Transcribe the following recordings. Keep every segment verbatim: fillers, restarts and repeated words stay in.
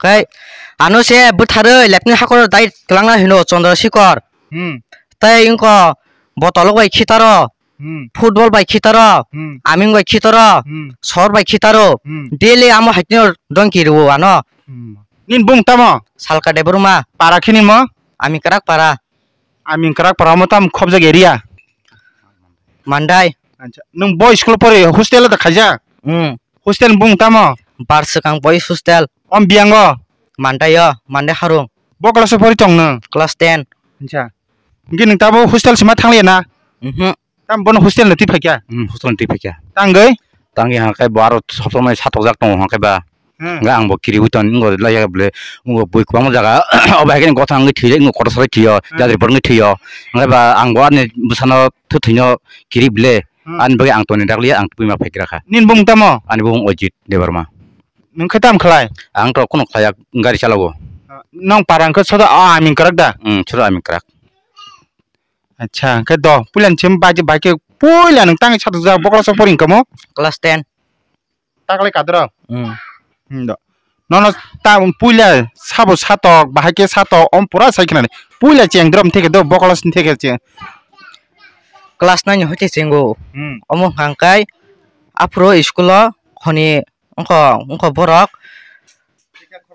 Kai ano se bwtharwi lepni hakoro dai twlangna hino Chandra Shikhar. Hmm. Tei wngkha botolok bai khitaro, Hmm. Football bai khitaro, Hmm. Aming bai khitaro, Hmm. Sor bai khitaro. Hmm. Daily amo haikno dongki rwo ano. Hmm. Nini bung tamo? Salka Debbarma. Para khini mo? Ami kwrak para. Ami kwrak para mo tam khobjak area? Mandai. Acha. Nung boy school pori hostel da khaija? Hmm. Hostel bung tamo? Bar swkang boys hostel. Om biyango? Mandai o, Mandai harung. Bo class o pori tong nung? Class ten. Acha. Ngi nung tabo hostel sima thangliya na? Mhm. Tam bono hostel no twi phaikya? Hmm, hostel no twi phaikya. Tangwi? Tangwi hwnkhai bo aro sob somoi satokjak tongo hwnkhai ba. Hmm. Hwnkhai ang bo kiriwi ton, wngkha laiya bole, wngkha bui kwbangma jaga, obo hai khe gotha wngwi thwi, wngkha kotor sari thwio, Hmm. jadri borok wngwi thwio. Hwnkhai ba ang bo ani bwsano thwi thwino kiri bole, Hmm. ani bagwi ang toni dakliya ang tubui ma phai kra kha. Nini bumung tamo? Ani bumung Ojit Debbarma. Nwng khe tam khlai? Ang to kuno khlaiya, gari chalago. Nong para wngkha soda, ah, aming kwrak da? Hmm, soda aming kwrak. Acha, khe do, puila ni sim bai, bai khe puila nung tangwi satok jak bokla sok poring kamo? Class ten. Taklai kadro? Hmm. Hmm, do. Nono ta puila sabo satok, bahai khe satok, om pura sai khnani. Puila cheng drom theke do, bokla sin theke cheng. Class nine ni hoite chengo. Hmm. Omo hwnkhai aphuru school o khoni wngkha, wngkha borok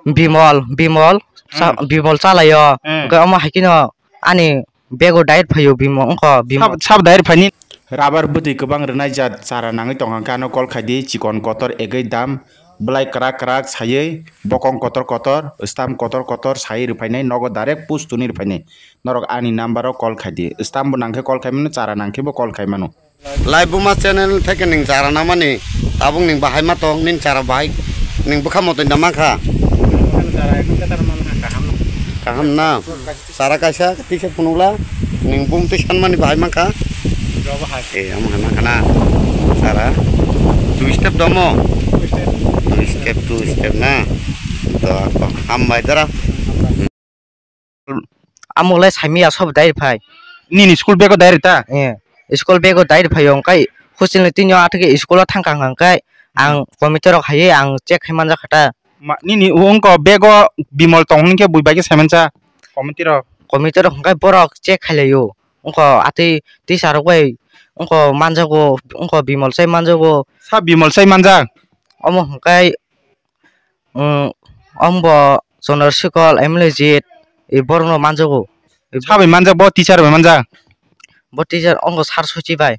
Bimol, Bimol, cha-, Hmm. Bimol chalaio. Hmm. Hwnkhe omo hai kheno ani bego diet phaio Bimol, wngkha Bimol. Sab, sab diet phaini? Rabar bwtwi kwbang rwnai jat chara nangwi tongkha, hwnkhe ano call khaidi, chikon kotor egwi dam, bwlai kwrak kwrak saiwi, bokong kotor kotor, stam kotor kotor saiwi rwphainai, nogo direct push twnwi rwphainai. Norok ani number o call khaidi, stam bo nangkhe call khaimano, chara nangkhe bo call khaimano. Lai Buma channel theke ning chara namani, tabuk ning bahai ma tong, ning chara bahai, ning bwkha motoi da mankha. Kaham na? Chara kaisa tisa phunukla, ning bum twi sanmani bahai mankha. E, omo hai mankha na? Chara. Two step domo? Two step, two step na? To, hambai dara. Amo le saimia sob dai phai. Nini school bag o dai rita? Eh, school bag o dai phai yong kai hostel ni tini athake school o thang kang kang kai ang committee rok hai ang check khai manja khata. Ma, nini ungko bag o Bimol tong hwn khe bui bai khe sai mancha committee rok. Committee rok hwn kai borok check khai lai o. Ungko atwi teacher rok bai ungko manjago, ungko Bimol sai manjago. Sa Bimol sai manjak? Omo hwn kai Wng, wng bo Chandra Shikhar, M L A jit, e borok no manjago. Sabai manjak bo, teacher bai manjak? Bo teacher wng bo sir Sochi bai.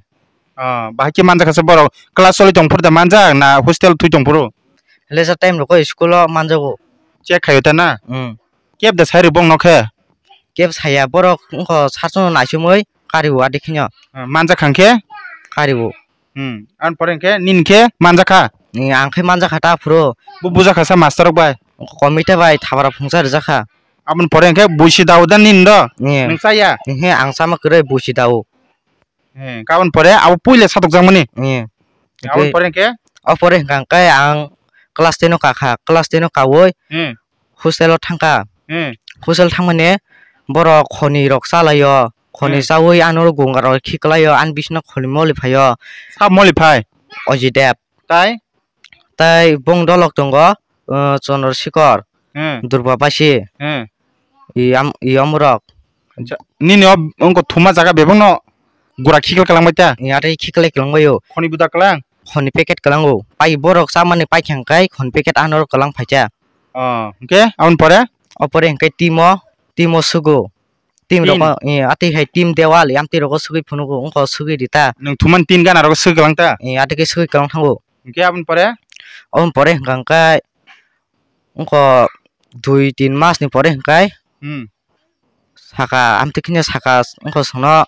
Ah, bahai khe manjak kha se borok. Class choli tong phuru da manjak na hostel thwi tong phuru? Leisure time rogo school o manjago. Check khaio ta na? Hmm. Keb da sai rw bong no khe? Keb saya borok wng kho sir no naisumui kari o adi kheno. Ah, manjak kha khe? Kari o. Hmm. Aboni pore hwnkhe nini khe manjakha? Ni ang khe manjakha ta phuru. Bo bujakha sa master rok bai? Committee bai thabra phungsa rwjakha. Aboni pore hwnkhe buisi dao da nini do? Ni. Nwng chaya? Ni he ang sama kwrwi buisi dao. He, aboni pore abo puila satokjakmani? Ni. Aboni pore hwnkhe? O pore hwnkha hwnkhe ang class ten o kakha, class ten o kaui. Hmm. Hostel o thangkha. Hmm. Hostel thangmani borok khoni rok chalaio. Khoni Hmm. chaui ano gunga rok khiklaio, ani bisino khoni moli phaio. Sab moli phai? Ojidep. Tai? Tai bong dolok tongo, uh, Chandra Shikhar, Hmm. Durba Basi. Hmm. I am-, i amorok. Acha, nini o wngkha thuma jaga bebakno gura khikla kwlangbai ta? Ni atwi khiklai kwlangbaio. Khoni buda kwlang? Khoni packet kwlango. Pai borok chamani paikha hwnkhe khoni packet ano kwlang phaikha. Oh, hwnkhe aboni pore? O pore hwnkhe timo, timo sugo. Tim Tin? Rogo, eh, atwi hai tim dewal, amtwi rogo sugui phunugo, wngkha sugui rita. Nwng thumani tin gana rogo sugui kwlang ta? Eh, atwi khe sugui kwlang thango. Hwnkhe aboni pore? Aboni pore hwnkha hwnkhe wngkha dui tin mas ni pore hwnkhe Hmm. Saka, amtwi kheno saka wngkha chwngno,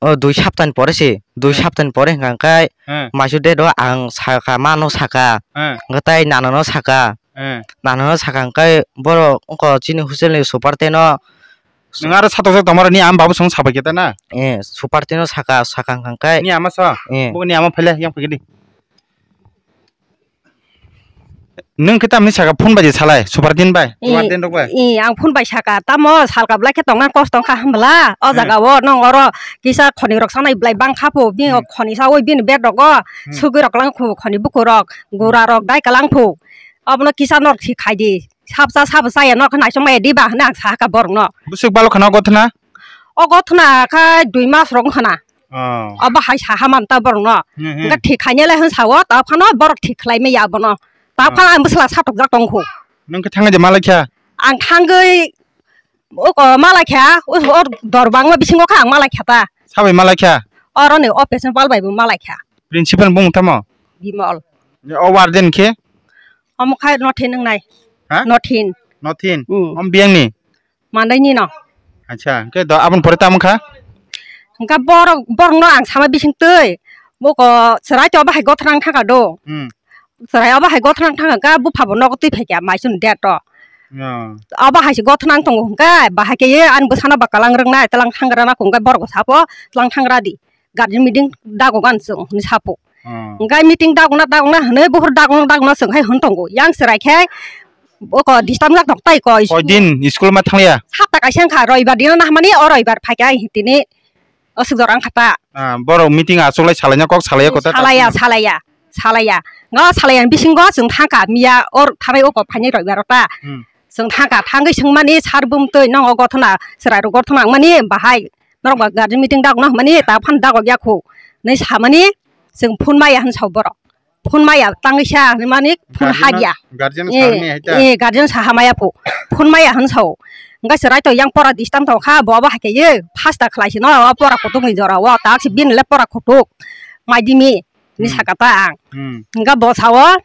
o dui saptani pore se, dui Hmm. saptani pore hwnkha hwnkhe Hmm. maisu date o ang saka, mano saka, Hmm. hwnkhe tai nanono saka, Hmm. nanono saka hwnkhe borok wngkha chini hostel ni super teno. Nwng aro satok jak tongmani, ani babu song sabai khe ta na? Eh, super teno saka, saka hwnkha hwnkhe. Ni ama sa? Eh. Bo ni ama phaile yang phai di. Nwng khe tamni saka phone bai de salai, Supratin bai, I, Supratin rok bai? I, ang phone bai saka, tamo salka belai khe tongna kosto wngkha hwnbwla, o Hmm. jaga o nwng oro kisa khoni rok sanai belai bang kha pho, bini Hmm. khoni saui bini bed rogo Hmm. sugui rok lang pho, khoni buku rok, gura rok dai ka lang pho, obono kisa norok si khai di. Sabcha sabo chaya no khe naisong maya di ba hwnwi ang sahaka borokno. Bwswk balo khana o gothna? O gothna kha dui mas rok wngkhana. Oh. Obo hai saha man ta borokno. Hmm, hmm. Hwnkhe thik khainai lai hwn sao, ta phano borok thik khlai maya abono. Ta phano ang bwsla satokjak tongkhu. Nwng khe thangwi de malai kha? Ang thangwi o ko malai kha, o, o dor bangma bisingo kha ang malai kha ta. Sabai malai kha? Oro ni office ni pal bai bo malai kha. Principal bung tamo? Bimol. O warden khe? Omo khai nothin wngnai. Ha? Nothin. Nothin? Hmm. Om biyang ni? Mandai ni no. Acha, hwnkhe do aboni pore tamo kha? Hwnkhe borok, borok no ang sama bising twi. Boko chwrai to bahai gothorang thangka do. Hmm. Chwrai obo hai gothorang thangka ka bupha bo nogo twi phaikya maisun date o. Oh. Obo hai se gothorang tongo hwnkhe bahai khe ye ani bwsano ba kalang rwngnai, tlang thangra na hwnkhe borok bo sapo tlang thangra di. Guardian meeting dago gan chwng hwnwi sapo. Oh. Hwnkhe meeting dagokna dagokna hwnwi buphuru dagokna dagokna chwng hai hwn tongo. Yang chwrai khe boko disturb jak tongo tai koi. Koi din school ma thangya? Sapta kaisa wngkha, roibar dino nahmani o roibar phaikha ai tini. Aswk jora wngkha ta. Ah, borok meeting achuklai salaina kok salaiya kota. Salaiya, salaiya, salaiya. Ngo salaiya bisingo chwng thangkha miya or thanai o kok phainai roibar o ta. Hmm. Chwng thangkha, thangwi swngmani sar bumtwi nongo gothona, chwrairok gothona wngmani bahai norok ba guardian meeting dagokna hwnmani ta phano dagok yakhu. Nai samani chwng phone maya hwn sao borok. Phone maya tangwi sa hinwi mani phone hagya. Guardian no, guardian no. Eh, saharni hai ta? Eh, guardian saha maya phu. Phone maya hwn sao. Hwnkhe chwrai to yang pora disturb tong kha, bo abo hai khe ye phasta khlai si no, o pora kutuk ni jora o, tak si bini le pora kutuk. Mai dimi, ni hmm. Saka ta ang. Hmm. Hwnkhe bo sao,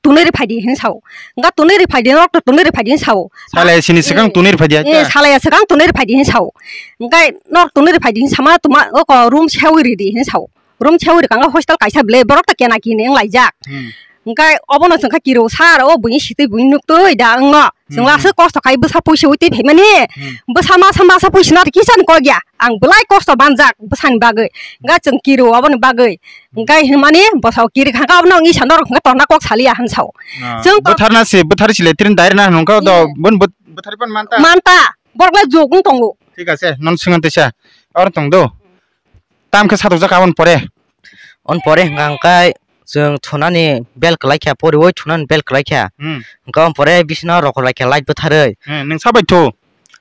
tunui ri phai di hwn sao. Hwnkhe tunui ri phai di, norok to tunui ri phai di hwn sao. Salai sini swkang eh, tunui ri phai di hai eh, ta? Salai swkang tunui ri phai di hwn sao. Hwnkhe norok tunui ri phai di hwn sama, tuma o ko room sewi ri di hwn sao. Room sewi rwkha, hostel kaisa bwle, borok to kena kini wng laijak. Hmm. Hwnkhe obono chwng kha kiro sar, o buini sitwi buini nuktwi da wngno. Chwng hmm. Last kosto khai bwsa puisa ui twi phaimani. Hmm. Bwsa masa masa puisa no kisa ni kok ya. Ang belai kosto manjak bwsani bagwi. Hwnkhe chwng kiro oboni bagwi. Hwnkhe hinmani bwsao kiri kha khe obono wngwi sa norok hwnkhe torna kok saliya hwn sao. Ah, chwng to bwtharna se, bwthar sile trin dairna hwnkhe do eh. Bon bwt-, bwthar pan manta. Manta. Borok le jok wng tongo. Thik ase, non swngan tisa. Oro tong do. Tam khe satokjak aboni pore? On pore hwnkha hwnkhe chwng thunani bel kwlai kha, poriwi thunani bel kwlai kha. Hmm. Hwnkhe on pore bisino rokor lai kha light bwtharwi. Hmm, nwng sabai thu?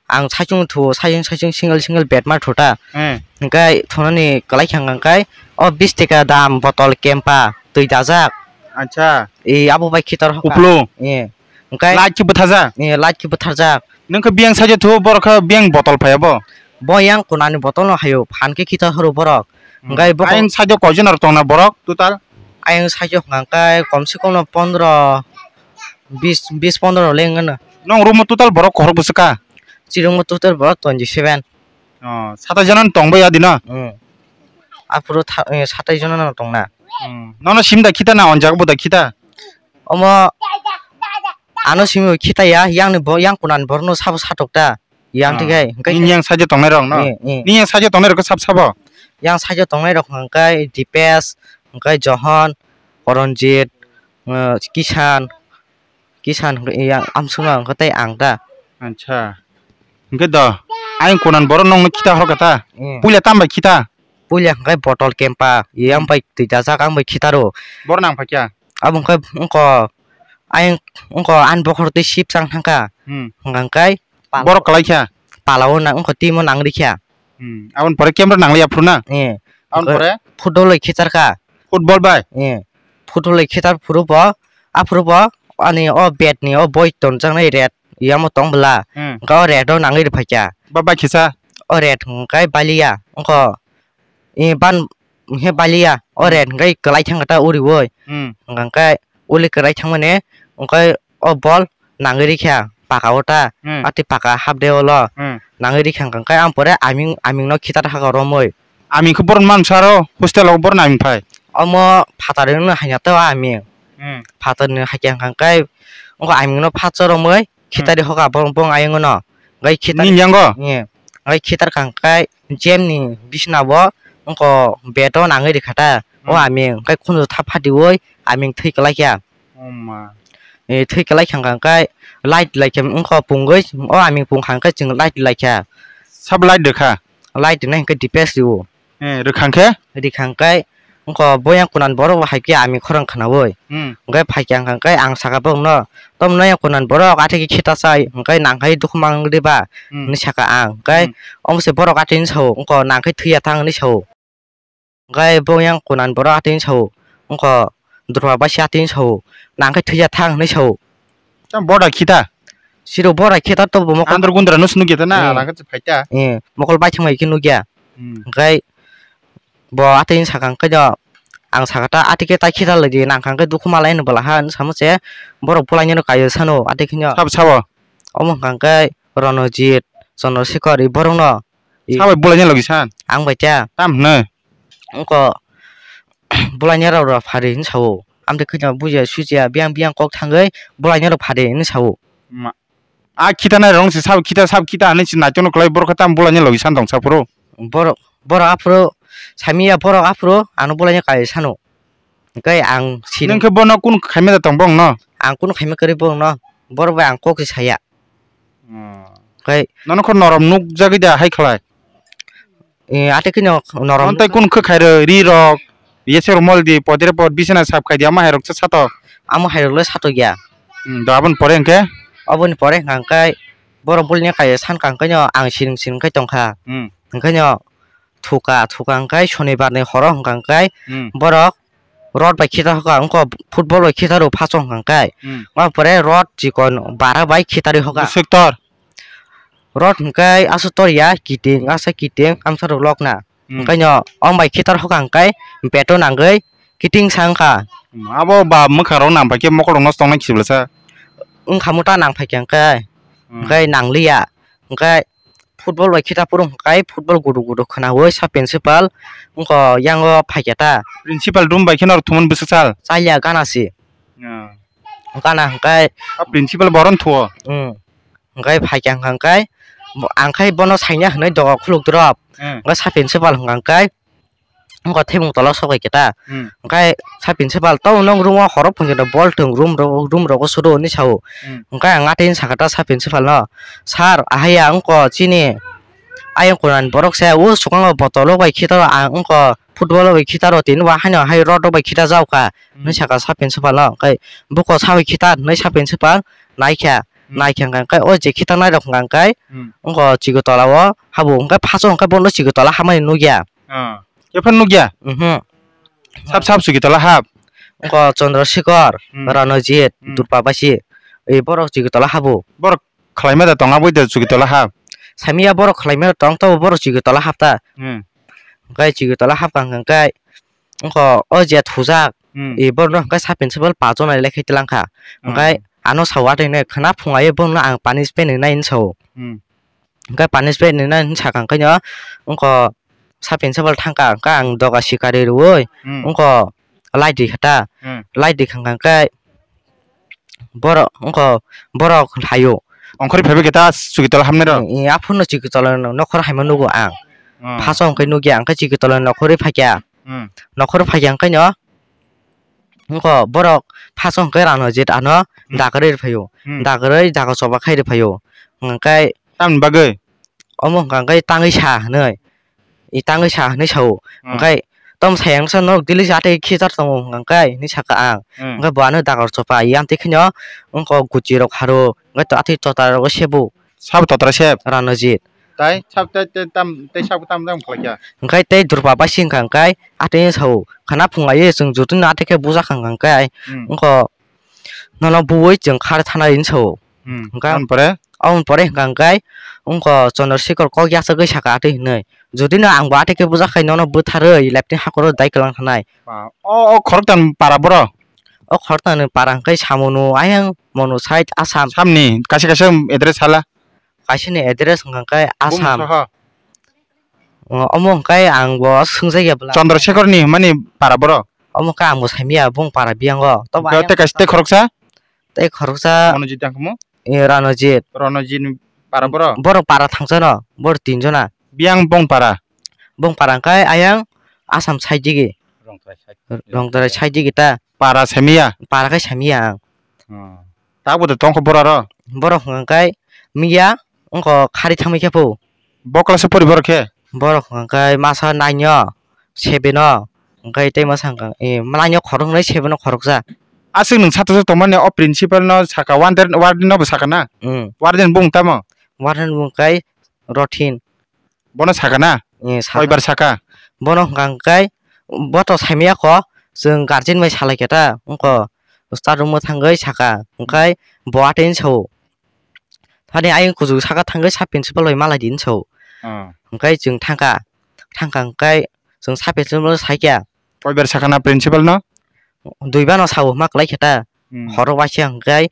Ang saichung thu, saichung saichung single single bed ma thu ta. Hmm. Hwnkhe thunani kwlai kha hwnkha hwnkhe o bis taka dam botol kempa twi dajak. Acha. E abo bai khitor hoka. Kuplu? E. Hwnkhe light khe bwtharjak? E, light khe bwtharjak. Nwng khe biyang sajo thu, borok khe biyang botol phai abo? Bo yang kunani botol no hayo, phan khe khitor horo borok. Hmm. Hwnkhe bo ayang sajo koijon rok tongna borok total? Ayang sajo hwnkha khe kom se kom no pondro, bis, bis pondro le wngno. Nong room o total borok kohrok bwswk kha? Chi room o total borok twenty seven. Oh, satai jona no tong bai adino? Hmm. Aphuru tha-, eh, satai jona no tongna. Hmm. Nono sim da khita na onjak bo da khita? Omo ano simi khita ya, yang ni bo, yang kunan borno sabo satok ta. Yang ah, thik hai, hwnkhe nini yang sajo tongnai rok no? Eh, eh. Nini yang sajo tongnai rok khe sab sabo? Yang sajo tongnai rok hwnkhe Dipesh, hwnkhe Johon, Poronjit, eh, Kishan, Kishan hwnkhe yang amsung ang hwnkhe tei ang ta. Acha. Hwnkhe do, ayang kunan borok nongno khita horkha ta? Eh. Puila tam bai khita? Puila hwnkhe botol kempa, yang bai twi dajak ang bai khitaro. Bor nang phaikha? Abo hwnkhe wngkha ayang wngkha ani bokhorok tei sip chang thangkha. Hmm. Hwnkha hwnkhe pala-, borok kwlai kha? Palao na wngkha timo nang rikha. Hmm. Aboni pore camera nangliya phuru na? Eh. Aboni pore? Football bai khitarkha. Football bai? Eh. Football bai khitar phuru bo, aphuru bo ani o bed ni o boi tonjaknai red yamo tong bwla. Hmm. Hwnkhe o red o nangwi rwphaikha. Ba bai khisa? O red hwnkhe baliya. Wngkha, eh, ban, he baliya. O hmm. Red hwnkhe kwlai thangkha ta uriui. Hmm. Hwnkhe uli kwlai thangmani, hwnkhe o bol nangwi rikha paka o ta, hmm. Atwi paka hapde olo, hmm. Nangwi rikha hwnkhe ang pore aming, aming no khitar hakha romwi. Aming khe borok mansa aro hostel o borok aming phai? Omo phatar ni haina tei o aming. Hmm. Phatar ni hakhe hwnkhe wngkha aming no phatsa romwi, hmm. Khitari hoka bong, bong ayung no. Gai khitar ni yango? Ye. Gai khitar kang kai jem ni bisna bo wngkha bed o nangwi rikha ta. O hmm. Aming kai khunju thap phatiwi aming thwi kwlai kha. Oma. E, thwi kwlai kha hwnkha hwnkhe light lai khe wngkha pungwi, o aming pung kha hwnkhe chwng light lai kha. Sabo light rwkha? Light rwnai hwnkhe D P S rwo. E, rwkha hwnkhe? Rwkha hwnkhe Wngkha boyang kunan borok bo hai khe ami khorang khwnaui. Hmm. Hwnkhe phaikha hwnkha khe ang sakha borokno, "Tamo noyang kunan borok athaikhe khita chai, hwnkhe nangkhai dukhu mang diba?" Hmm. Hwnwi sakha ang. Hwnkhe Hmm. omo se borok athaino sao, "Wngkha nangkhai thwiya thang," hwnwi sao. Hwnkhe boyang kunan borok athaino sao, "Wngkha durba baisa athaino sao, nangkhai thwiya thang," hwnwi sao. Tamo boda khita? Siro boda khita to bo mokol Andro gundra no se nukya ta na, Eh. Rang khe phaita. Eh, mokol baithang bai khe nukya. Hmm. Hwnkhe bo athaino sakha hwnkhe no, ang sakha ta, "Athaikhe ta khita lai di, nangkha hwnkhe dukhu malai," hwnwi bwla ha, hwnwi samo se borok bwlainino kaiwi sano, athaikhe no. Sabo, sabo? Omo hwnkha hwnkhe Ronojit, Chandra Shekhar, i borokno. I Sabo bwlaini logi san? Ang bai ta. Tam hwnwi? Wngkha bwlaini rok rok phari hwnwi sao. Amtwi khwna bujiya sujiya biyang biyang kok thangwi bwlaini rok phari hwnwi sao. Ma-, a khita nai rong se sabo khita, sabo khita hinwi se naitok no kwlai borok khe tam bwlaini logi san tong sa phuru. Borok, borok aphuru samiya borok aphuru ano bwlaini kai sano. Hwnkhe ang sini Nang khe bono kun khaima da tong bong no? Ang kun khaima kwrwi bong no. Borok bai ang kok se saya. Hmm. Hwnkhe Nono kho norom nukjagwi da hai khlai? Eh, ate kheno norom Hon tai nukjak- kun khe khairo ri rok, yesero mol di, podre pod, bisina sap khai di, ama hai rok cha sato. Amo hai rok le sato ya. Hmm, do aboni pore hwnkhe? Oboni pore hwnkha hwnkhe borok bwlni kaiya san kang khe no ang siring siring khe tongkha. Hmm. Hwnkhe no thuka, thuka hwnkhe sonibar ni horo hwnkha hwnkhe Hmm. borok rot bai khita hoka, wngkha football bai khita rw phaso hwnkha hwnkhe. Hmm. Wngkha pore rot chikon bara bai khita rw hoka. Bwswk tor? Rot hwnkhe aswk tor ya, kiting, aswk kiting, amsa rw lokna. Hmm. Hwnkhe no, ong bai khitar hoka hwnkhe beto nangwi kiting sa wngkha. Hmm, abo ba mwkhang rok nang bai khe mokol rok no tongnai khiblasa. Wngkha mo ta nang phaikha hwnkhe, Hmm. hwnkhe nangliya, hwnkhe football bai khita phuru hwnkhe football gudu gudu khwnaui sub principal wngkha yango phaikha ta. Principal room bai khe norok thumani bwswk sal? Chaliya gana si. Hmm. Gana hwnkhe. A principal boron thuo? Hmm. Hwnkhe phaikha hwnkha hwnkhe bo-, ang khai bono saina hwnwi doga khuluk drop. Hmm. Hwnkhe sub principal hwnkha hwnkhe wngkha thebung tola sok bai khe ta. Hmm. Hwnkhe sub principal, "Tamo nwng room o horo phunjano bol thwng room ro-, room rogo sudo," hwnwi sao. Hmm. Hwnkhe ang athaino sakha ta sub principal no, "Sir, ahaiya wngkha chini ayang kunani borok se o swkango botolo bai khitaro ang wngkha football bai khitaro tini bo haino hai rod bai khita jaokha," Hmm. hwnwi sakha sub principal no. Hwnkhe buko sawi khita hwnwi sub principal naikha. Hmm. Naikhe hwnkha khe o je khitanai rok hwnkha khe Hmm. wngkha chigwi tola o habo hwnkhe phaso hwnkhe bono chigwi tola hamani nukya. Ah. Ephano nukya? Mhm. Sab sab chigwi tola hap? Wngkha Chandra Shekhar, Hmm. Ranojit, Hmm. Durpa Basi. E borok chigwi tola habo. Borok khlaima da tong aboni da chigwi tola hap? Samiya borok khlaima da tong, tobo borok chigwi tola hap ta. Hmm. Hwnkhe chigwi tola hap kha hwnkha khe wngkha o je thujak, Hmm. e borokno hwnkhe sub principal pass rwna le khe tilang kha. Hmm. Hwnkhe ano sao athaino khwna phungai bono ang punishment rwnai hinwi sao. Hmm. Hwnkhe punishment rwnai hinwi sakha hwnkhe no wngkha sub principal thangkha, hwnkhe ang doga sikari rwui Hmm. wngkha light rikha ta. Hmm. Light rikha hwnkhe borok wngkha borok haio. Ongkhorwi phaibai khe ta chwkitolo hamnai rok? Eh, aphuru no chwkitolo nokhor haima nugo ang. Hmm. Phaso hwnkhe nukya, hwnkhe chwkitolo nokhorwi phaikha. Hmm. Nokhorwi phaikha hwnkhe no wngkha borok phaso hwnkhe Ranojit ano Hmm. dagarwi rwphaio. Hmm. Dagarwi jaga choba khai rwphaio. Hwnkhe Tamni bagwi? Omo hwnkha hwnkhe tangwi sa hwnwi. I tangwi sa hwnwi sao. Hmm. Hwnkhe tom sayang sa norok daily sa tei khichar tongo hwnkha hwnkhe hinwi sakha ang. Hmm. Hwnkhe bo ano dagar chopa yang tei kheno wngkha guchi rok haro hwnkhe to atwi tota rogo sebo. Sabo totra sep? Ranojit. Tai sab tai tai tam tai sabo tam tam khlai kha. Hwnkhe tei Durba bai singkha hwnkhe atwi sao khana phungai chwng jotoni atwi khe bujakha hwnkhe Hmm. wngkha nono buwi chwng khar thanai hinwi sao. Hmm. Hwnkhe Tamoni pore? Aboni pore hwnkha hwnkhe wngkha Chandra Shekhar kok yachagwi sakha atwi hinwi. Jotino ang bo atwi khe bujak khai nono bwtharwi leptini hakoro dai kwlang thanai. Ba, o, o khoroktham para borok? O khoroktham ni para hwnkhe Samonu ayang Monu side Assam. Samni kaisa kaisa address hala? Kaisani address hwnkha hwnkhe Assam. Bumung soho? O, omo hwnkhe ang bo swngjakya bwla. Chandra Shekhar ni hwnmani para borok? Omo khe ang bo saimanya bung para biyango. Tobo Hwnkhe ayang tei kaisa tei khoroksa? Tei khoroksa Monojit tang kamo? Eh, Ranojit. Ranojit ni para borok? Borok para thangsa no, borok tin jona. Biyang bong para? Bong para hwnkhe ayang Assam side digi. Rongtrai side. Rongtrai side digi ta. Para saimanya? Para khe saimanya ang. Hmm. Tabuk de tongkho borok aro? Borok hwnkhe miya wngkha khari thangwi khe phu. Bo class o pori borok khe? Borok hwnkhe masa nine o, seven o, Hwnkhe tei ma sangkang, eh, malai no khoroknwi sebo no khoroksa. Aswk nwng satok satok tongmani o principal no saka, warden, warden no bo saka na? Hmm. Warden bung tamo? Warden bung kai Rothin. Bono saka na? Eh, saka. Koibar saka? Bono hwnkha hwnkhe bo to saimaya kho, chwng guardian bai salai khe ta, wngkho stad room o thangwi saka, hwnkhe bo atwi sao. Thani ayang kuchuk saka thangwi sub principal bai malai di hinwi sao. Ah. Hwnkhe chwng thangkha, thangkha hwnkhe chwng sub principal no saikha. Koibar sakha na principal no? Duibar no sao hwnma kwlai khe ta. Hmm. Horo waisa hwnkhe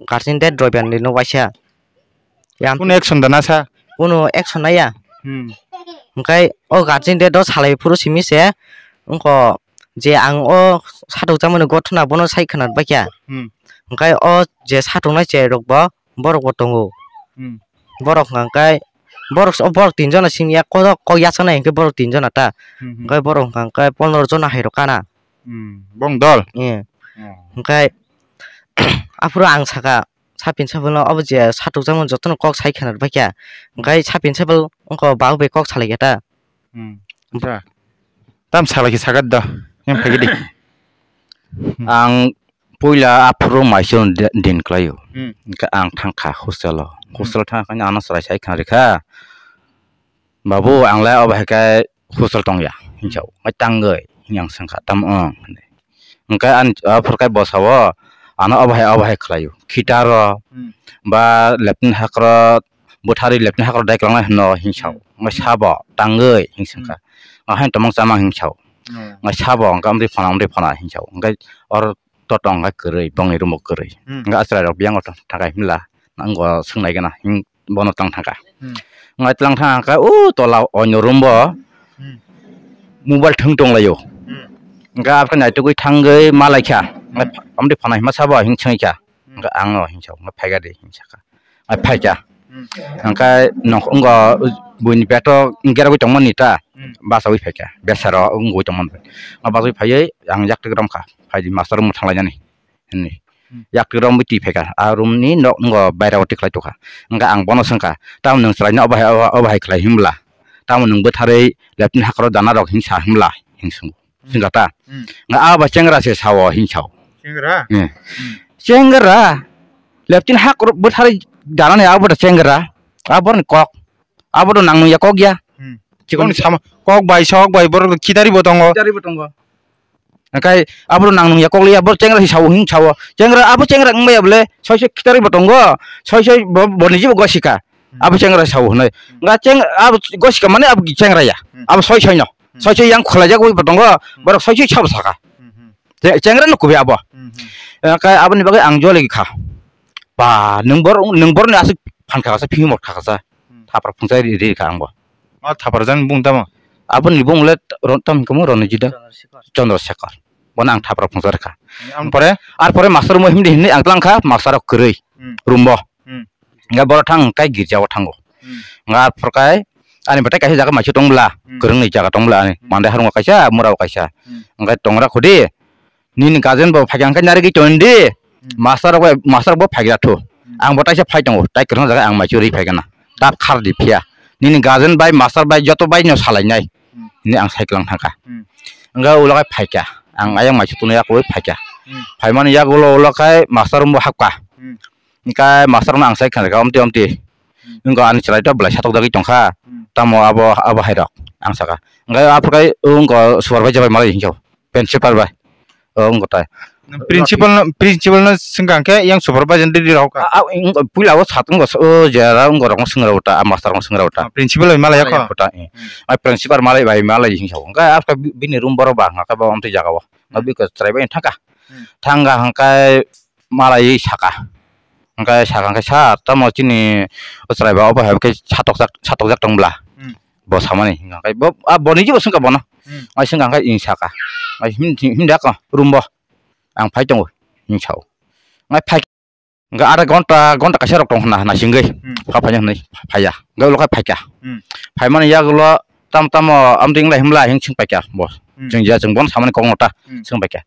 guardian de droibar ni no waisa. Yam. Kuno action da na sa? Kuno action naya. Hmm. Hwnkhe o guardian de do salai phuru simi se wngkho je ang o satok jakmani gothona bono sai khwna baikha. Hmm. Hwnkhe o je satok nai cherok bo borok bo tongo. Hmm. Borok hwnkha hwnkhe borok, borok tin jona simi ya, kok, kok yachaknai hwnkhe borok tin jona ta. Hmm, hmm. Hwnkhe borok hwnkha hwnkhe pondro jona hai rok kana. Hmm, bong dol? Eh. Oh. Hwnkhe aphuru ang saka, sub principal no obo je satok jakmani jotono kok sai khwna rwbaikha. Hwnkhe sub principal wngkha babo bai kok salai khe ta. Hmm. Acha. Tam salai khe sagat do. Yang phai di. Ang puila aphuru maisu din klaio. Hmm. Hwnkhe ang thangkha hostel o. Hmm. Hostel thangkha ano chwrai sai khwna rikha. Babu, ang le obo hai khe hostel tong ya, hinwi sao. Hmm. Ngai tangwi, hinwi ang swngkha, tamo wng? Hinwi. Hwnkhe ani, aphuru khe bo sao, ano obo hai, obo hai khlaio. Khitar o, hmm, ba leptin hakro, bwtharwi leptin hakro dai kwlangnai hwno, hinwi sao. Hmm. Ngai sabo, tangwi, hinwi swngkha. Hmm. Ngai haino tongmang chamang hinwi sao. Hmm. Ngai sabo, hwnkhe amtwi phana, amtwi phana, hinwi sao. Hwnkhe oro to tong kha kwrwi, bongni room bo kwrwi. Hmm. Hwnkhe a chwrai rok biyang o tong thangkha himla, nang bo swngnai gana, him, bono tlang thangkha. Hmm. Ngai tlang thangkha, o tola oino room bo, hmm, mobile thwng tonglaio. Hmm. Hwnkhe aphuru naitugwi thangwi malaikha. Hmm. Amtwi phana hima sabo hing swngkha. Hmm. Hwnkhe ang no hing sao, hwnkhe phaikha de hing sakha. Ai phaikha. Hmm. Hwnkhe nok wngkha buini bag o gerogwi tongmani ta. Hmm. Bachawi phaikha. Besa rok wngwi tongmani. Bachawi phaiwi ang yak tik romkha. Phaidi master room thanglainani. Hinwi. Hmm. Yak tik romwi twi phaikha. A room ni nok wngkha baira o tiklai tongkha. Hwnkhe ang bono swngkha. Tamo nwng chwraino obo hai, obo hai khlai hinbla? Tamo nwng bwtharwi leptin hakro dana rok hing sa hinbla? Hing swngo. Hmm. Swngkha ta. Hmm. Nga abo chengra se sao hing sao. Chengra? Hmm. Hmm. Chengra. Leptin hak bwthari danani abo da chengra. Abo ni kok. Abo do nang nung ya kok ya. Hmm. Chikon. Kok sama, kok bai sok bai borok khitari bo tongo. Khitari bo tongo. Nakai abo do nang nung ya kok ya bor chengra si sao hing sao. Chengra abo chengra wng ya bole soi soi khitari bo tongo. Soi soi bo, bo ni jibo gosika. Hmm. Abo chengra sao hwnwi. Hmm. Nga cheng abo gosika mane abo chengra ya. Hmm. Abo soi soi no. Hmm. Soi soi yang khwlaijak wi bo tongo, hmm, borok soi soi sabo saka. Hmm, hmm. Che-, chengra no kubi abo. Hmm, hmm. Eh, kai aboni bagwi ang jole kha. Ba, nwng bor-, nwng borni aswk phan kha kasa, phimor kha kasa. Hmm. Thapra phungsa ri, ri kha ang bo. Ma thapra jani bung tamo? Aboni bung le ron-, tam kamo Ronijit da? Chandrasekhar. Chandrasekhar. Bono ang thapra phungsa rikha. Hmm, ang pore? Ar pore master mo himdi hinwi ang tlang kha, master rok kwrwi. Hmm. Room bo. Hmm. Nga borok thang kai girja o thango. Hmm. Nga phor kai ani batai kaisa jaga maisu tong bla, hmm, kwrwngni jaga tong bla ani. Hmm. Mandai harung kaisa, mura o kaisa. Hmm. Nga tongra khudi. Nini guardian bo phaikha hwnkhe narigwi tongdi. Hmm. Master rok bai, master rok bo phaigra thu. Hmm. Ang bo taisa phai tongo, tai kwrwng jaga ang maisu ri phaikha na. Dak khar di phiya. Nini guardian bai, master bai, joto bai no salainai. Hmm. Ni ang cycle ang thangkha. Hmm. Nga ulo kai phaikha. Ang ayang maisu tuni yak wi phaikha. Hmm. Phaimani yak ulo ulo kai master room bo hapkha. Hmm. Hingkhe master no ang sai khna rwkha, "Omti, omti." Hmm. Wngkha ani chwrai to belai satok jagwi tongkha. Hmm. Tamo abo, abo hai rok ang saka. Hingkhe aphuru kai wngkha supervisor bai malai hinkhe, principal bai. O wngkha tai. Principal no, principal no swngkha hingkhe yang supervisor ni rok kha. A, a, wngkha, puila o sat wngkha, o jera wngkha rok no swngwi rw ta, a master no swngwi rw ta. Principal bai malai kho. Malai kho ta, eh. Hmm. Ai principal malai bai malai hinkhe. Hingkhe aphuru bini room borok ba hingkha khe bo omti jaga o. Hmm. Bini chwrai bai thangkha. Hmm. Thangkha hingkhe malai saka. Hingkhe saka hingkhe, "Sir, tamo chini o chwrai ba obo hai khe satokjak, satokjak tong bla?" Hmm. Bo samani hingkha khe bo, a, bo niji bo swngkha bono. Hmm. Ai swngkha hingkhe ing saka. Ai him, him, him da ko room bo. Ang phai tongo hing sao. Ai phai hingkhe ada gonta, gonta kaisa rok tong hwnna, hwnna singwi. Hmm. Pha phai hwnwi phaiya. Hingkhe ulo khe phaikha. Hmm. Phaimani yagulo tam tamo amtwng lai himla hing swng paikha bo. Hmm. Chwng je chwng bono samani kokno ta, hmm, swng paikha.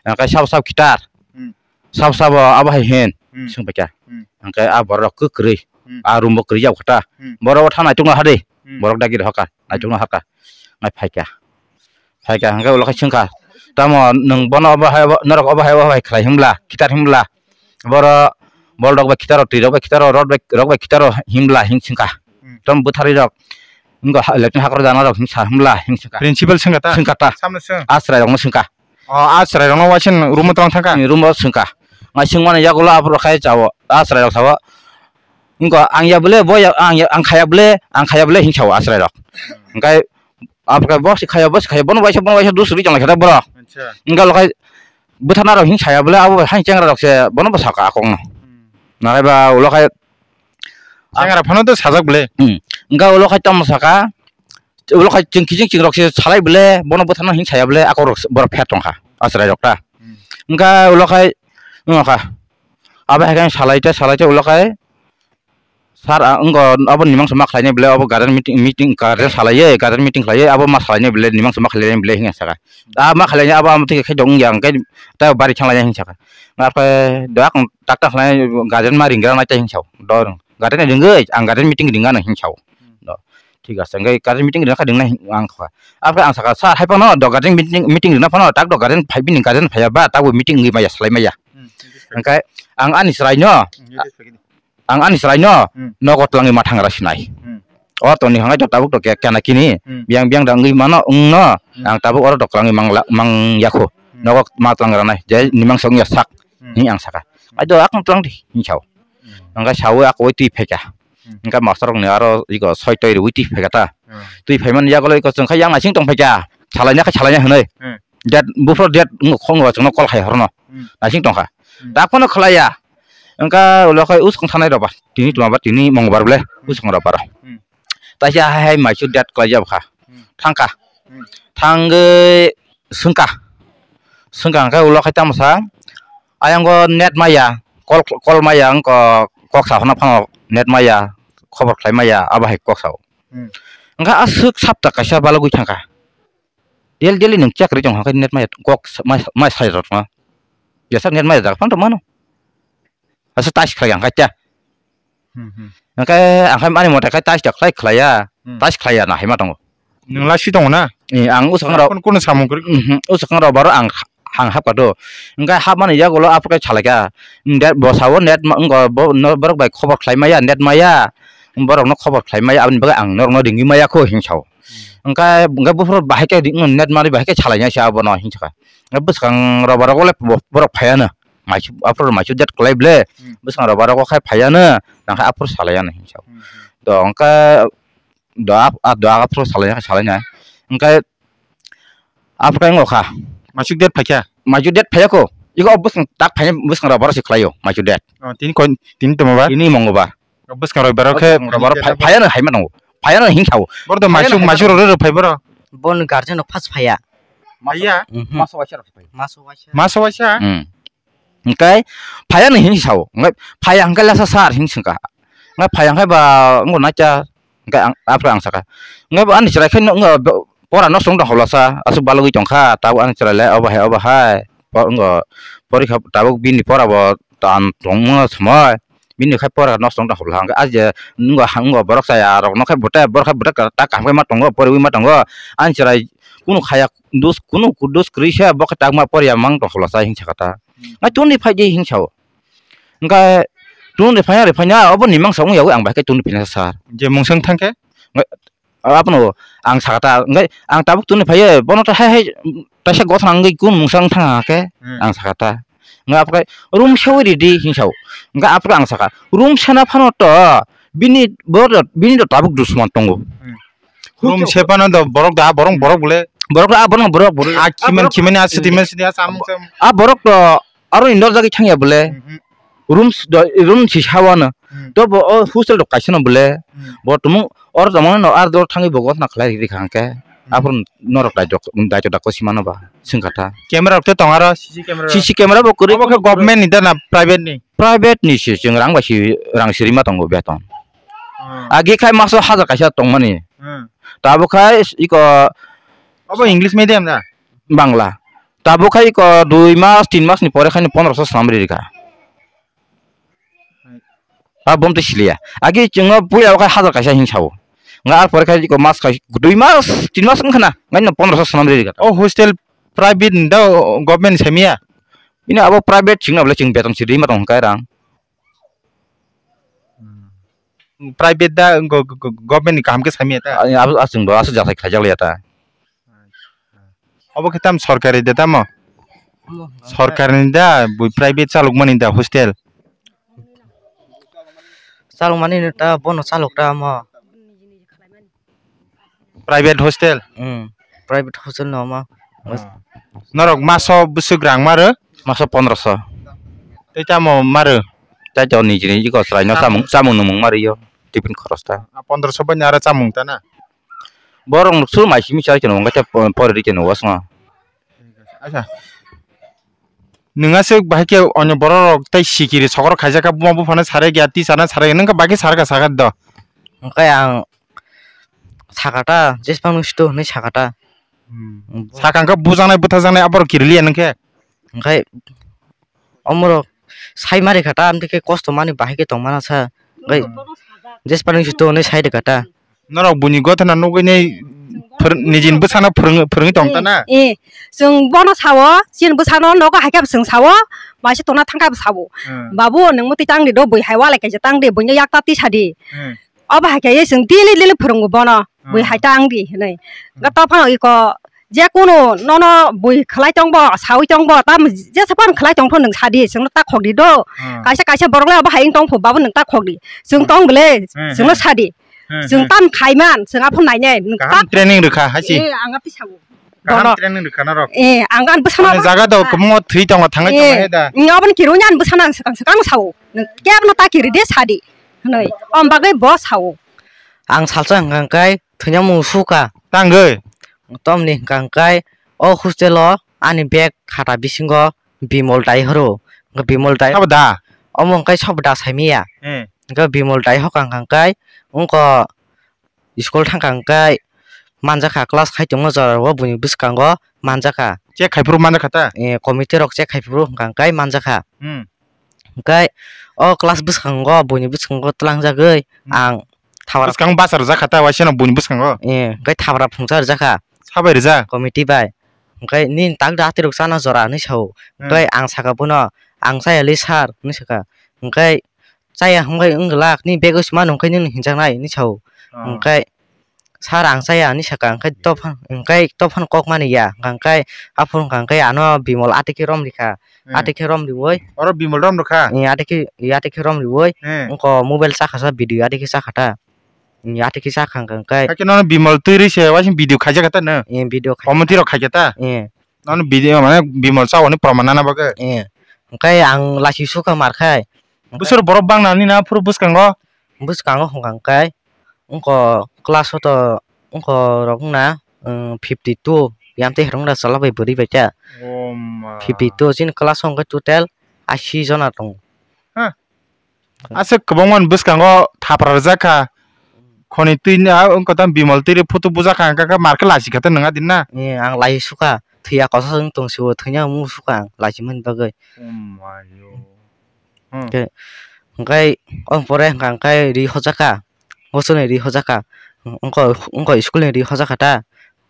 Hingkhe sabo sabo khitar. Hmm. Sabo sabo abo hai hin, hmm, swng paikha. Hmm. Hingkhe a borok kwrwi. Hmm. A room bo kwrwi jak kha ta. Hmm. Borok o tha naitukno hadi. Hmm. Borok dagi rohorkha, hmm, naitukno hakha. Nai phaikha. Phaikha, hwnkhe ulo khai swngkha, "Tamo nwng bono obo hai obo, norok obo hai obo hai khlai hwnbla, khitar hwnbla? Boro bol rok bai khitaro, twi rok bai khitaro, rot bai, rok bai khitaro hwnbla?" Hwn swngkha. Hmm. Tamo bwtharwi rok, wngkha ha-, electric hakro dana rok hwn sa hwnbla? Hwn swngkha. Principal swngkha ta? Swngkha ta. Samno swng. A chwrai rokno swngkha. O, a chwrai rokno waisa room o tong thangkha? Room o swngkha. Ngai swngmani yagulo aphuru khai chao. A chwrai rok sao. Wngkha, "Ang ya bwle, bo ya, ang ya, ang khaya bwle, ang khaya bwle," hwn sao a chwrai rok. Hwnkhe Aphuru khe bo se khaya, bo se khaya, bono waisa, bono waisa dusri tong lai khe borok. Acha. Wngkha ulo khai bwthana rok hwn saya bwle, abo hai chengra rok se bono bwsaka akong no. Hmm. Nakhai ba ulo khai Chengra phano to sajak bwle. Hmm. Wngkha ulo khai tamo saka, ulo khai chwng kiching chwng rok se salai bwle, bono bwthana hwn saya bwle, akok rok se borok pher tong kha, a chwrai rok ta. Hmm. Wngkha ulo khai, wngkha. Abo hai khe salai te, salai te ulo khai, Sir, a, wngkha abo nimang sama khlainai bwle, abo guardian meeting, meeting, guardian salaiwi, guardian meeting khlaiwi, abo ma salainai bwle, nimang sama khlainai bwle, hwnwi saka. A ma khlainai abo, amo thik khe dong ya, hwnkhe ta bari thang lainai hwnwi saka. Apre do akong tak tak khlai guardian ma ringra nai ta hwnwi sao. Do guardian ringwi, ang guardian meeting ringa nai hwnwi sao. Do, thik ase, hwnkhe guardian meeting rina kha ringnai ang kha. Apre ang saka, "Sir, hai phano do guardian meeting, meeting rina phano, tak do guardian phai bini guardian phaiya ba, tak bo meeting wngwi maya, salai maya." Hmm, hwnkhe ang ani chwraino, Hmm, yes, yes, yes. Ang ani chwraino Hmm. nogo twlangwi ma thangra sinai. Hmm. O toni hangai to tabuk to ke-, kena kini. Hmm. Biyang biyang da wngwi mano wngno. Hmm. Ang tabuk oro to twlangwi mangla-, mang yakho. Hmm. Nogo ma twlang ranai. Je nimang song ya sak. Hmm. Hwnwi ang saka. Ai do akong twlang di hwnwi sao. Hmm. Hwnkhai saui akoi twi phaikha. Hmm. Hwnkhai master rokni aro iko soi toi rwui twi phaikha ta. Hmm. Twi phaimani yagulo iko chwngkha yang naising tong phaikha. Salaina khe salaina hwnwi. Hmm. Date, buphuru date wngkha, khoroknwi ba chwngno call khai horno. Hmm. Naising tongkha. Hmm. Dak phano khlaiya. Wngkha ulo khai uskang thanai rok ba. Tini twma ba tini mongbar bwle. Hmm. Uskang rok ba rok. Hmm. Taisa hai hai maisu date khlaijak kha. Hmm. Thangkha. Hmm. Thangwi swngkha. Swngkha hwnkhe ulo khai tamo sa. Ayang go net maya. Call, call maya wngkha kok sa hwnna phano net maya. Khobor khlai maya. Abo hai kok sao. Hmm. Wngkha aswk sapta kaisa balogwi thangkha. Daily, daily nwng chakri tong hwnkhai net maya kok sa-, mai, mai sai rok no. Jesa net maya jaga phano mano. Asa tais khlai ang khacha. Hmm, hmm. Hwnkhai ang khai ani mota khai tais ta khlai khlaiya. Hmm. Tais khlaiya na hai ma tongo. Nwng lasi tongo na? Eh, ang usakang rok. Kun, kun samung kwrwi? Mhm, usakang rok baro ang, ang hapkha do. Hwnkhai hapmani yagulo aphuru khe salaikha. Net bo sao net ma, wngkha bo, no, borok bai khobor khlai maya, net maya. Borokno khobor khlai maya, aboni bagwi ang norokno ringwi maya kho hwn sao. Hwnkhe, hwnkhe buphuru bahai khe ring-, net manwi bahai khe salainai se abono hwn sakha. Hwnkhe bwskang rok borok le bo-, borok phaiya no. Maisu, aphuru maisu date kwlai ble. Hmm. Bwskang rok borok khai phaiya no, nang khe aphuru salaiya no hwn sao. Hmm, hmm. To hwnkhe do ap-, a do aphuru salaiya khe salainai. Hwnkhe aphuru khe wngkha. Maisu date phaikha? Maisu date phaiya kho. Iko bwskang tak phaiya, bwskang rok borok se khlaio maisu date. Oh, tini koi, tini tongma ba? Tini mongol bar. Bwskang rok borok khe, bwskang rok borok phai-, phaiya no hai ma tongo. Phaiya no hwn sao. Boro to phaiya maisu, no hai ma maisu tongo. Rok rw phai boro. Bon guardian rok first phaiya. Phaiya? Mhm. Maso waisa rok phai. Maso waisa. Maso waisa? Hmm. Hwnkhe phaiya no hwn sao. Hwnkhe phaiya hwnkhe lasa sir hwn swngkha. Hwnkhe phaiya hwnkhe ba wngkha nacha. Hwnkhe ang, aphuru ang sakha. Hwnkhe bo ani chwrai khe no, wngkha bo, pora nosto wng tong holo sa. Aswk balogwi tongkha. Tabuk ani chwrai le obo hai, obo hai. Bo wngkha porikha tabuk bini pora bo tan tongma somoi. Bini khai pora nosto wng tong holo hwnkhe, a je wngkha, wngkha borok chaya rokno khai bwtwi, borok khai bwtwi ta kaham khai ma tongo, poriwi ma tongo. Ani chwrai kunu khaya, dus, kunu dus kwrwi se bo khe takma poriya mang tong holo sa hwn sakha ta. Hmm. Nai toni phai di hwn sao. Hwnkhe tun rwphaiya, rwphaiya, obo ni mangsa wng yaui ang bai khe tun rwphina sir. Je mungsang thang khe? Abono ang sakha ta, hwnkhe ang tabuk tun rwphaiya, bono to hai hai taisa gothana wngwi kun mungsang thang khe Hmm. ang sakha ta. Hwnkhe aphuru khe room seui ridi hwn sao. Hwnkhe aphuru ang sakha, room sena phano to bini bo, bini to tabuk dusman tongo. Hmm. Room se phano do borok da, borok, borok bole. Borok da, borok, borok, borok. A khiman, khimani a siti, man siti a samung sam. A borok to aro indor jagwi thangya bole. Mhm. Room s-, do, room si sawano. Hmm. To bo o hostel rok kaisa no bole. Hmm. Bo tumung or tongmani no ar dor thangwi bo gotna khlai rikha hwnkhe. Hmm. Aphuru norok daito, daito da kosi mano ba swngkha ta. Camera rok to tong aro, C C camera rok. C C camera bo kwrwi. Obo khe government ni da na private ni? Private ni se, chwng rang bai si, rang sirima tongo beton. Hmm. Agi khai maso hajar kaisa tongmani. Hmm. Tabuk khai iko Obo English medium da? Bangla. Tabuk khai iko dui mas, tin mas ni pore khai no pondroso swnam rikha. A bom twi siliya. Agi chwngno puila o khai hajar kaisa hwn sao. Nga ar pore khai ko mas khai dui mas, tin mas wngkha na, ngai no pondro so swnam ri gata. O hostel private ni da, government ni saimiya? Ini abo private chwngno bole chwng beton si rima tong kai rang. Private da go-, go-, go-, government ni kaham khe saimiya ta? Ani abo aswng bo aswk jathai khaijak liya ta. Obo khe tam sorkari da tamo? Omo, sorkari ni da, bui private chalok mani da hostel? Chalok mani ni ta, bono chalok ta omo. Private hostel? Hmm, private hostel no omo. Ah. Norok maso bwswk rang maro? Maso pondro so. Tei tamo maro? Tei to niji niji ko chwraino chamung, chamung nwmung maro yo. Tiffin khoros ta. Ah, pondro so bai aro chamung ta na? Borok nuk sur mai simi chai chano, ngai ta po-, pore ri chano wasngo. Acha. Nwng aswk bahai khe onyo borok rok tei sikiri sokoro khaijak kha, buma buphano sarai gya, tisana sarai gya, nwng khe bagwi sarka sakha do. Hwnkhe ang sakata, jesphang nung situ hwnwi sakata. Hmm. Sakang khe bujaknai bwthajaknai aborok kiriliya nwng khe? Hwnkhe omorok sai mari kha ta, amtwi khe kosto mani bahai khe tongmana sa. Hwnkhe jesphang nung situ hwnwi sai rwkha ta. Norok buini gothana nugwi nei phwrwng-, nijini bwsano phwrwng-, phwrwngwi tong ta na? Eh, eh. Chwng bono sao, chini bwsano nogo hai khe bo chwng sao, maisa tongna thang khe bo sao. Hmm. Babu, nwng mwtwi tang di do, bui hai walai kaisa tang di, buino yak ta tisa di. Hmm. Obo hai khe chwng daily daily phwrwngo bono, bui hai tang di hinwi. Hmm. Ga to phano iko je kunu nono bui khlai tong bo, saui tong bo, tam jesa phano khlai tong pho nwng sa di, chwngno ta khok di do. Hmm. Kaisa kaisa borok le obo hai wng tong pho, babu nwng ta khok di. Chwng tong bole, hmm, chwngno sa di. Hmm, chwng hmm. Tam khai man, chwng aphano nainai, nwng kaham ta training rwkha, hai se. Eh, ang api sabu. Kaham bono. Training rwkha norok. Eh, ang gan bwsano. Ani jaga do kwbangma thwi tongo, thangai tongo, eh, he da. Nwng aboni kiruni ani bwsano ang swkang swkang sao. Nwng kebno ta kiri de sadi. Hwnwi. Om bagwi bo sao. Ang salsa hwnkha hwnkhe thwina musuka. Tangwi. Tomni hwnkha hwnkhe o hostel o ani bag khata bisingo Bimol dai horo. Hwnkhe Bimol dai. Sabo da? Omo hwnkhe sabo da saimiya. Eh. Hwnkhe Bimol dai hokha hwnkha hwnkhe wngkha school thangkha hwnkhe manjakha, class khai tongma jorao buini bwskango manjakha. Check khai phuru manjakha ta? Eh, committee rok check khai phuru hwnkha hwnkhe manjakha. Hmm. Hwnkhe o class bwskango buini bwskango tlangjagwi, hmm, ang thawar bwskango bachar jakha ta waisano buini bwskango? Eh, hwnkhe thawar phungsa rwjakha. Sabai rwjak? Committee bai. Hwnkhe nini tak da atirok chana jora hinwi sao. Hmm. Hwnkhe ang sakha bono, "Ang chaya le sir," hinwi sakha. Hwnkhe chaya hwnkhai wng glak, nini bag o sima nung khe nini hinjaknai hinwi sao. Ah. Hwnkhe sir ang chaya hinwi sakha, hwnkhe, hmm, topha-, hwnkhe tophano kok mani ya, hwnkhe aphuru hwnkha hwnkhe ano Bimol atwi khe rom rikha, hmm, atwi khe rom riwi. Oro Bimol rom rwkha? Eh, atwi khe, eh, atwi khe rom riwi, hmm, wngkha mobile chakha sa video atwi khe chakha ta. Eh, atwi khe chakha hwnkha hwnkhe. Hakhe nono Bimol twi rwi se waising video khaijak ta no? Eh, video khai. Committee rok khaikha ta? Eh. Nono video mane Bimol chawani proman nana bagwi? Eh. Hwnkhe ang lachi sukha mar khai. Bwswk borok bang nani na phuru bwskango? Bwskango hwnkha hwnkhe wngkha class o to wngkha rok wngna, um, fifty two yamtwi hirwng da chwla bai bwrwi bai ta. Oh ma. Fifty two chini class o hwnkhe total ashi jona tongo. Ha. Aswk kwbangma ni bwskango thapra rwjak kha. Khoni twi ni a wngkha tamo Bimol twi ri photo bujak kha, hwnkha khe mar khe lachi kha ta nwng a din na? Eh, ang lai sukha, thwiya kosa wng tong sio, thwina mung sukha ang lachi mani bagwi. Oh my God. Hmm. Hwnkhe, hwnkhe, o pore hwnkha hwnkhe ri hojak kha, hostel ni ri hojak kha, wngkha, wngkha school ni ri hojak kha ta.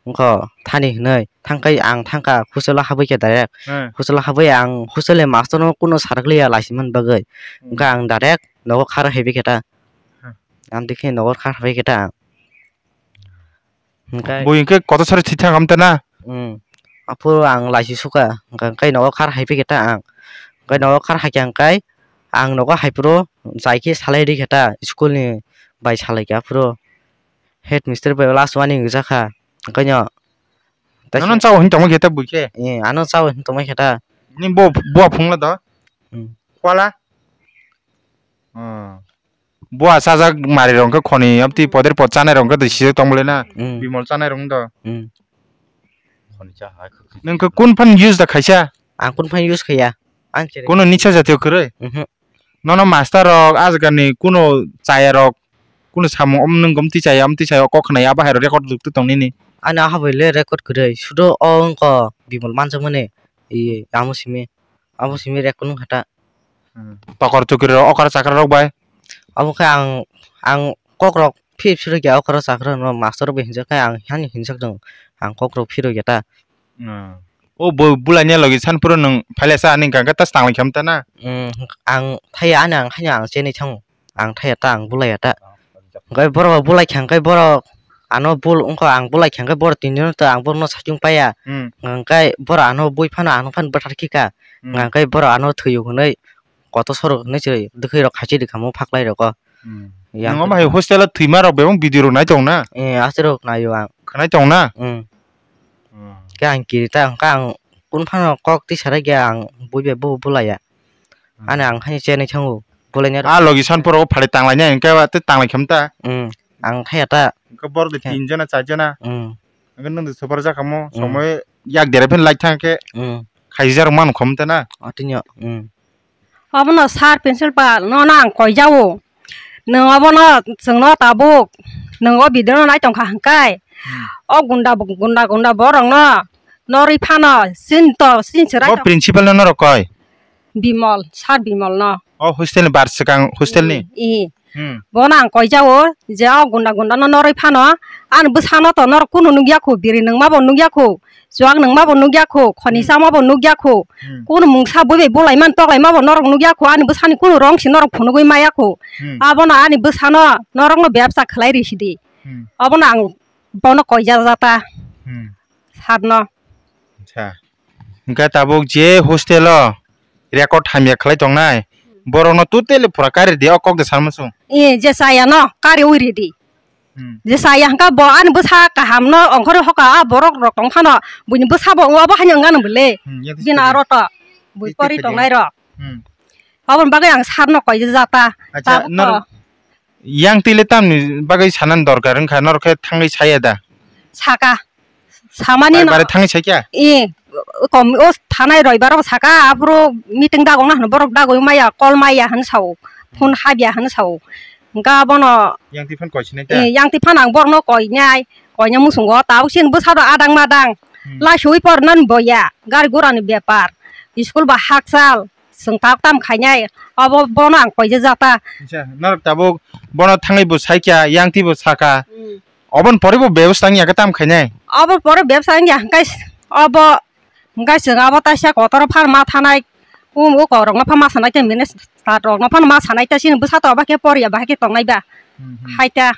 Wngkha thani hinwi thangkhai ang thangkha hostel o habwi khe direct. Hmm. Hostel o habwi ang hostel ni master no kunu sarakliya laisi man bagwi. Hmm. Wngkha ang direct nogo khar haibi khe ta. Hmm. Ang dikhe nogo khar haibi khe ta ang. Hwnkhe bui hwnkhe kotor sari thwi thang am ta na? Hmm. Aphuru ang laisi sukha, hwnkha hwnkhe nogo khar haibi khe ta ang. Hwnkhe nogo khar haikha hwnkhe ang nogo haiphuru jai khe salai rikha ta school ni bai salai kha aphuru. Head mister bai last warning rijak kha. Hwnkhe no. Nono chao hwn tongma khe ta bui khe? Eh, ano chao hwn tongma khe ta. Ni bo, bo phungla do? Hmm. Kwala? Hmm. Bo achajak mari rong khe khoni, amtwi poder pot chanai rong khe sijak tong bole na? Hmm. Bimol chanai rong do? Hmm. Nwng khe kun phan use da khaisa? Ang kun phan use khaiya. Ang chere. Kuno nisa jatiyo kwrwi? Mhm. Nono master rok, ajagani kuno chaya rok, kuno samung om nwng gom twi chaya, om twi chaya, o kok khna ya, abo hai rok record rwk twi tong nini. Ani aha bai le record kwrwi, sudo o wngkha Bimol manjakmani, i, amo simi, amo simi record wngkha ta. Hmm. Tokor chukri rok, okra chakra rok bai? Abo khe ang, ang kok rok phir phir khe okra chakra no master bo hinjak khe ang hani hinjak jong ang kok rok phirwi ya ta. Hmm. O bo bulai ni logi san phuru nwng phailesa ani hwnkha khe tas tanglai khamta na? Hmm, ang thaya ani ang hani ang chenwi thango. Ang thaya ta, ang bulai ya ta. Hwnkhe borok bulai kha hwnkhe borok ano bul wngkha, ang bulai kha hwnkhe borok tini jora ta ang borokno sachung paiya. Hmm. Hwnkhe borok ano bui phano ano phano bwthar khika. Hmm. Hwnkhe borok ano thwiyo hwnwi kotor sorok hwnwi se dwkhwi rok khachi rwkha mo phaklai rogo. Hmm. Yang nwng omo hai hostel o thwima rok bebak video rok nai tong na? Eh, aswk rok naio ang. Khnai tong na? Hmm. Hmm. Khe ang kiri ta hwnkhe ang kun phano kok twi sarai khe ang bui bai bo bulai ya. Hmm. Ani ang hai chenwi thango. Bulai ni. Ah, logi san phuru phari tanglai nai hwnkhe ba tei tanglai khamta. Hmm. Ang thaya ta. Hwnkhe borok de tin jona, char jona. Hmm. Hwnkhe nwng de super jakha mo, hmm, somoi yak dere phin lai thang khe. Hmm. Khaijak rok manu khamta na? Atini. Hmm. Obono sir principal no, no ang koijao. Nwng obono chwngno tabuk nwng o video no nai tongkha hwnkhe, hmm, o gunda, gunda, gunda borok no norwi phano sin to sin chwrai. Bo tong principal no norok koi? Bimol, sir Bimol no. O hostel ni bar swkang hostel ni? I, i. Hmm. Bono ang koijao je o gunda gunda no norwi phano, ani bwsano to norok kunu nukya khu, biri nungma bo nukya khu, chuak nungma bo nukya khu, khoni, hmm, chama bo nukya khu, hmm, kunu mungsa bui bai bulai man toklai ma bo norok nukya khu, ani bwsani kunu rong si norok phunugwi maya khu. Hmm. Abono ani bwsano norokno bebsa khlai ri sidi. Hmm. Abono ang bono koija jata. Hmm. Sir no. Acha. Hwnkhe tabuk je hostel o record hamya khlai tongnai, borokno totally pura kari di, o kok de sanma sung. Eh, je chaya no kari ui ridi. Hmm. Je chaya hwnkha bo ani bwsa kaham no ongkhorwi hoka, a borok rok tong phano buini bwsa bo abo haino wngya no bwle. Hmm, yak bini twi aro to bui twi pori twi tongnai rok. Hmm. Aboni bagwi ang sir no koija jata. Acha, tabuk norok to. Yang twi le tamni bagwi sanani dorkar wngkha, norok khe thangwi saya da? Saka. Samani no. Bare thangwi sakya? I, kom o thanai roibaro saka, aphuru meeting dagokna hwnwi borok dagwi maya, call maya hwnwi sao, phone habya hwnwi sao. Hwnkha abono. Yang twi phan koi sinai ta? I, yang twi phan ang borokno koinai, koina muchungo, tabuk chini bwsado adang madang. Hmm. Laisui pornani boya, gari gurani bepar, school ba hakchal. Chwng tabuk tamo khainai, obo bono ang koija jata. Acha, norok tabuk bono thangwi bo saikya, yang twi bo saka. Hmm. Oboni pore bo bebsa wngya khe tamo khainai? Obo pore bebsa wngya hwnkhe obo, hwnkhe chwng abo taisa kotor phan ma thanai, um, o kok rok no phan ma sanai khe, minister rok no phan ma sanai ta, chini bwsa to abo khe poriya bahai khe tongnai ba. Hmm, hmm. Hai ta,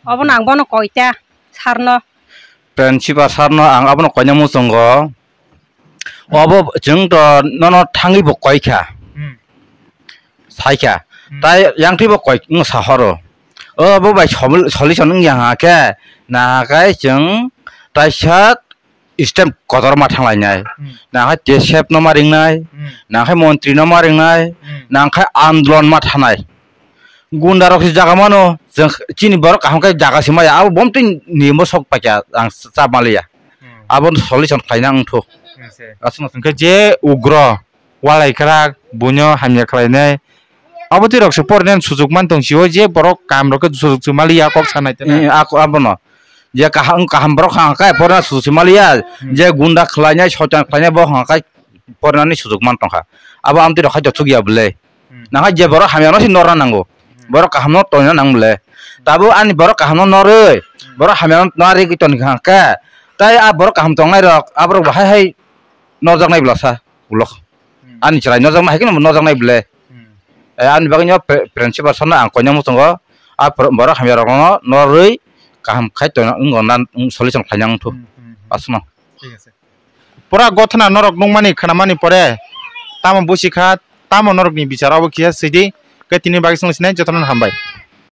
obo no ang bono koi ta, sir no. Principal sir no ang abono koina muchungo. Obo chwng to nono thangwi bo koi kha. Hmm. Sai kha. Hmm. Tai yang twi bo koi wng sa horo. O bo bai sol-, solution wng ya ha khe, na khe chwng taisa step kotor ma thang lai nai. Hmm. Na khe T S F no ma ring nai. Hmm. Na khe montri no ma ring nai. Hmm. Na khe andolon ma thanai. Gunda rok se jaga mano, chwng chini borok kaham khe jaga se maya, abo bomtwi ni mo sok paikha ang chap maliya. Hmm. Abo solution khlaina wngthu. Hmm, se. Aswk no hwnkhe je ugro, walai kwrak, buino hamya khlainai. Abo twi rok se porinani sujuk man tong sio, je borok kaham rok khe sujuk se maliya kok sanai tene. Eh, ako abono. Je kaham, kaham borok hang khe porina sujuk se maliya, hmm, je gunda khlainai, soitan khlainai bo hang khe porinani sujuk man tongkha. Abo amtwi rok khai dothuk ya bwle. Hmm. Nang hai je borok hamya no se norna nango. Hmm. Borok kaham no tongna nang bwle. Tabuk ani borok kaham no norwi, hmm, borok hamya no nari ton kha khe. Tai a borok kaham tongnai rok, aborok bo hai hai norjak nai bwla sa ulo. Hmm. Ani chwrai norjak nai hai khe norjak nai bwle. Hmm. Eh, ani bagwi no pre-, principal sir no ang koina muchungo. A pro-, borok hamya rok no norwi kaham khai tongna wng solution khlaina wngthu. Hmm, hmm, hmm. Aswkno. Thik ase. Pura gothana norok nukmani, khnamani pore tamo busi kha, tamo norokni bichar obo kisa sidi, khe tini bagwi chwng sinai jotono hambai.